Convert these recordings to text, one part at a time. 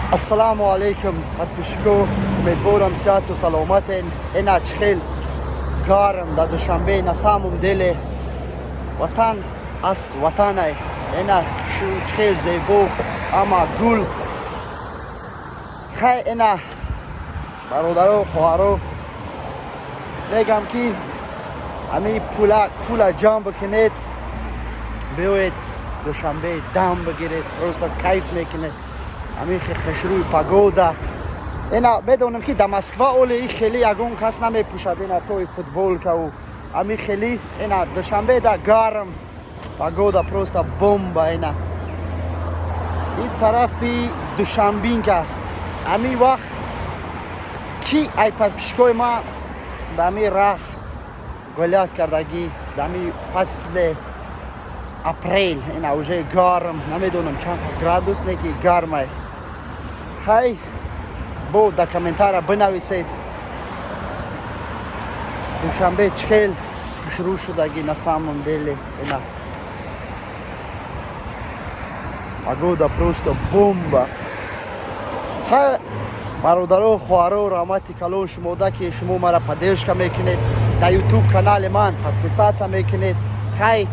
Ассалому алайкум, подписчико. Умедворам, сиҳату саломатен. Ина хел гарм дар Душанбе. На самом деле ватан аст, ватанай. Ина хел зебо, ама гул. Хай, ина, бародаро, хоҳаро, мегам, ки ҳамин пула ҷамъ бикунед, биёед Душанбе, дам бигиред, просто кайф мекунед. Ҳамин хушрӯи погода. Ина медонам, ки да Москва оле и хеле ягон кас намепӯшад, ина тои футболкау ҳамин хели. Ина Душанбе да гарм, погода просто бомба. Ина и тарафи Душанбинка. Ҳамин вақт ки ай подписчикои ма да ҳамин раҳ гулять кардагӣ да ҳамин фасли апрел? Ина уже гарм, намедонам чанд градус, не ки гармай. Хай, бо да комментария бинависед, Душанбе чӣ хел хушрӯ шудагӣ. На самом деле ина погода просто бомба. Хай, бародаро, хоҳаро, раҳмати калон шумода, ки шумо мара поддержка мекунед, дар Ютуб канали ман подписаться мекунед. Хай,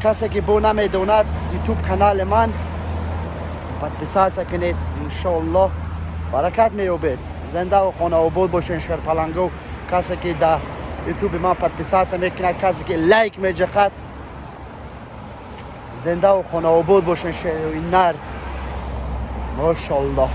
касе ки бо намедонад, Ютуб канали ман подписаться кунед, иншоаллоҳ баракат меёбед. Зиндаву хонаобод бошен, шерпаланго. Касе ки дар Ютуби ман подписаться мекунад, касе ки лайк меҷиқад, зиндаву хонаобод бошен, шерои нар, мошоаллоҳ.